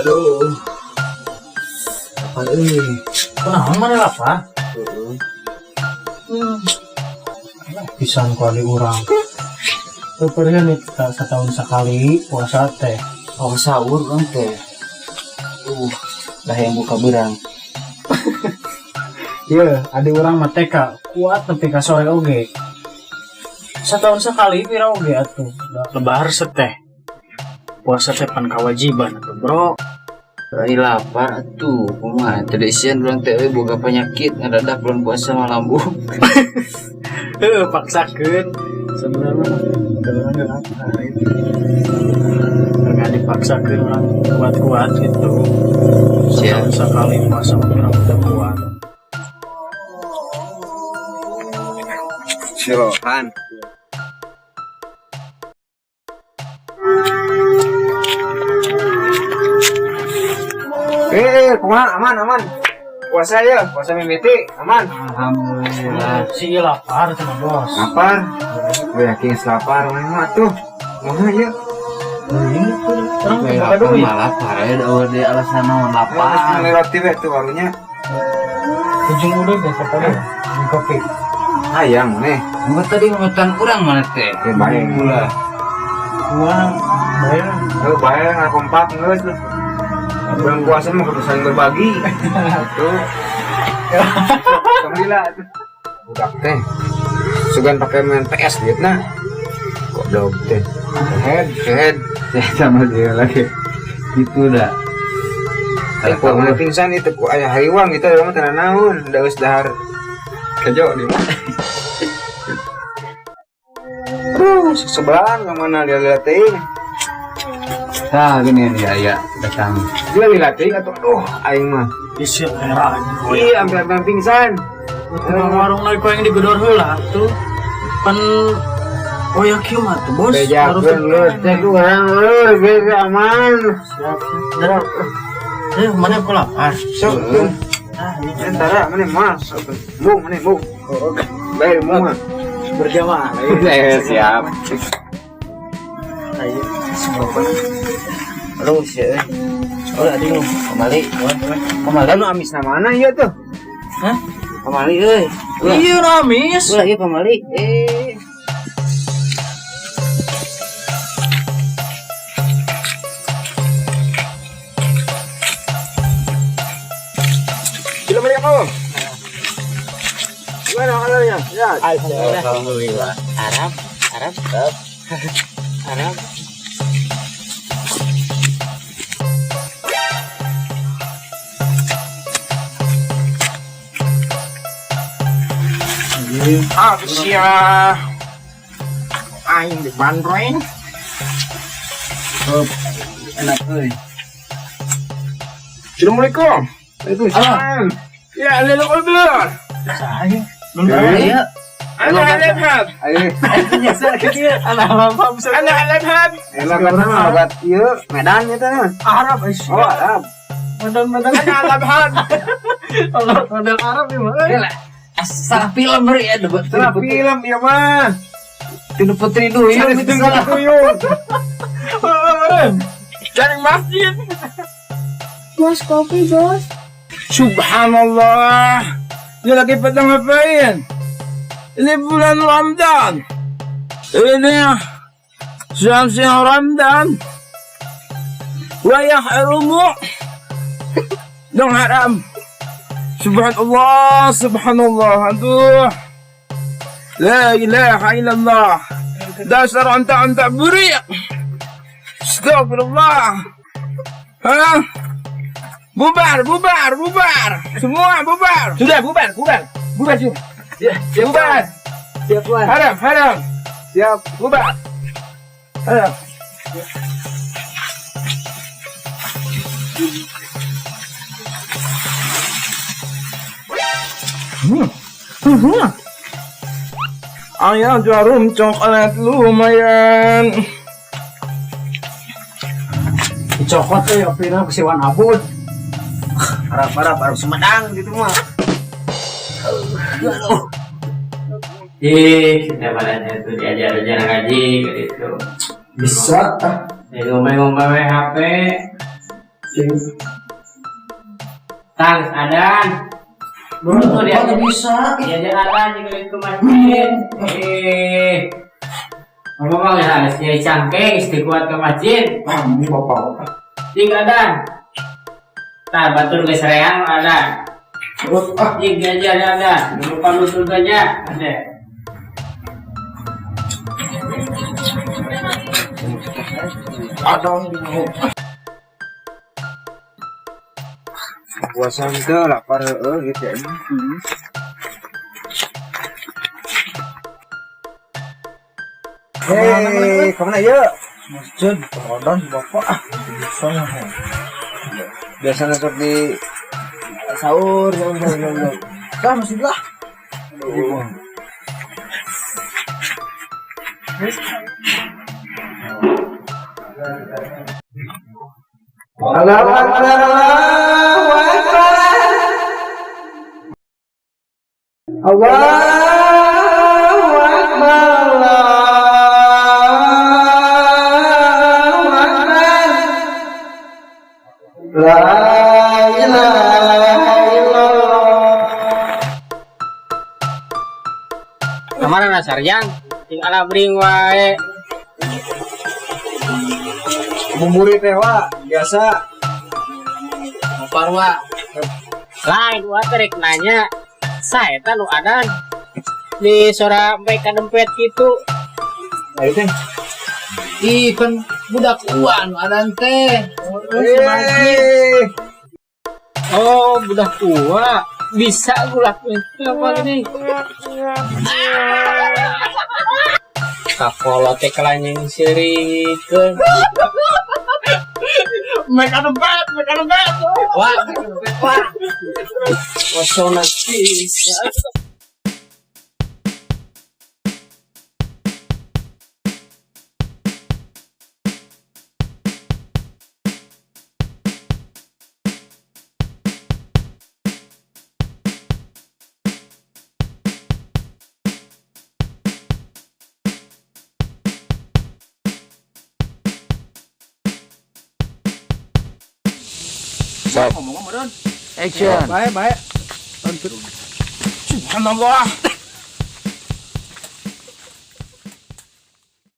Aduh. Lapar euy. Kunaon mana lapar? Heeh. Pisan ku adi urang. Peupeurieun kita setahun sekali puasa teh. Oh, sahur urang teh. Dah yang buka berang. Iya, adi urang mah TK kuat nepi ka sore oge. Setahun sekali pira oge atuh. Lebar teh. Puasa teh pan kewajiban atuh, Bro. Ai lapar atuh, kumaha teu sieun urang teh euy boga penyakit ngadadak bulan puasa mah lambung. Heuh, paksakeun. Sebenarnya mah urang ge lapar. Nggak dipaksakeun urang kuat-kuat gitu. Siap. Setahun sekali puasa mah urang udah kuat. Silohan. Kumaha aman aman. Puasa ya, puasa mimiti aman. Alhamdulillah. Si lapar cenah bos. Lapar. Gue yakin lapar mana mah tuh. Kumaha ya? Terang Gue buka lapar duit. mah lapar ya da di alasan naon Lapar. lapar. Melewati we tuh warungnya. Ujung udah deh katanya. Minum kopi. Hayang maneh. Gua tadi ngometan urang mana teh? Oke, bae. Gula. Uang bayar. Heuh, bae ngakompak geus lah. Bulan puasa mah kudu saling berbagi. Tuh. Alhamdulillah tuh. Budak teh. Sugan pakai main PS duitna. Goblok teh. Head, head. Sama dia lagi. Gitu dah. Kalau mana pingsan itu ku aya hariwang gitu urang mah teu naon, da geus dahar kejo di mah. Aduh, sebelah ka mana lila teuing. Tah gini nih aya datang. Gila lila teuing atuh aduh aing mah. Isi era. Ih, hampir-hampir pingsan. Tukang warung lagi kau yang digedor heula tuh. Pan oh ya kieu mah tuh bos. Bejakeun lur, teh urang lur, bege aman. Siap. Siap. Mana aku lapar. Sok tuh. Nah, ini Antara mana mah? Mung mana mung. Bae mung mah. berjamaah. Siap. Ayo. Aduh sih. Oh, aduh, kembali. Kembali. Anu amisna mana ieu tuh? Hah? Kembali euy. Iya ramis. Ulah ieu pamali. Eh. Assalamualaikum. Gimana kabarnya? Ya. Alhamdulillah. Alhamdulillah. Arab, Arab, Arab. Arab. Ah, sia. Aing di bandreng. Enak euy. Assalamualaikum. Waalaikumsalam. Ya, lelo belum. Saya belum Iya. Ana alabhab. Ayo, Anak apa bisa Ana alabhab. logat mah logat ieu Medan eta mah. Arab eh. Oh, Arab. Model-model Ana alabhab. model Arab ya mah. Lah, salah film beri ya debat. Salah film ieu mah. Tinu Putri Duyung Sanes itu tunggu salah. duyung. Cari masjid. Bos kopi bos. Subhanallah. Ini lagi pada ngapain? Ini bulan Ramadan. Ini siang-siang Ramadan. Wa yahrumu dong haram. Subhanallah, subhanallah. Aduh. La ilaha illallah. Dasar anta beri. Astagfirullah. Hah? Bubar, bubar, bubar. Semua bubar. Sudah bubar, bubar. Bubar sudah. Siap, Bubar. Siap, Wan. Haram, haram. Siap. Bubar. Haram. Ayah jarum coklat lumayan. Dicokot teh ya pira kesiwan abud. Arab Arab Arab Sumedang gitu mah. Ih, daripada itu diajar-ajar ngaji gitu. Bisa ah. Jadi ngomong-ngomong HP. Tang adan. Buru tuh dia bisa. Diajar adan juga ke masjid. Eh. Ngomong ya, nyari cangkeng, istri kuat ke masjid. Ah, ini bapak. Jig adan. Tah batur geus reang adan. Terus ah, Jig diajar adan. Lupa lutut aja. Ada. Ada puasa itu lapar heeh gitu ya. Hei, kemana ya? Masjid, Ramadan bapak ah. Bisa lah. Biasanya sok di sahur, sahur, sahur, sahur. Lah masjid lah. Aduh. Allahu Akbar, Allahu Akbar. Allahu Akbar, Allahu Akbar. La ilaha illallah. Kemana sarjang? Ting alabring wae. Buburi teh wa, biasa. Lapar wa. Lain gua rek nanya. Saha eta nu adan di sora mereka dempet gitu. Nah, itu. Ih, kan budak uan adan teh. Eh, Oh, budak tua. Bisa gua lakuin apa ini? Kapola teh kelanyang sirikeun. Mereka dempet, mereka dempet. Wah, wah. Kosong bisa. Action. Baik, baik. Subhanallah.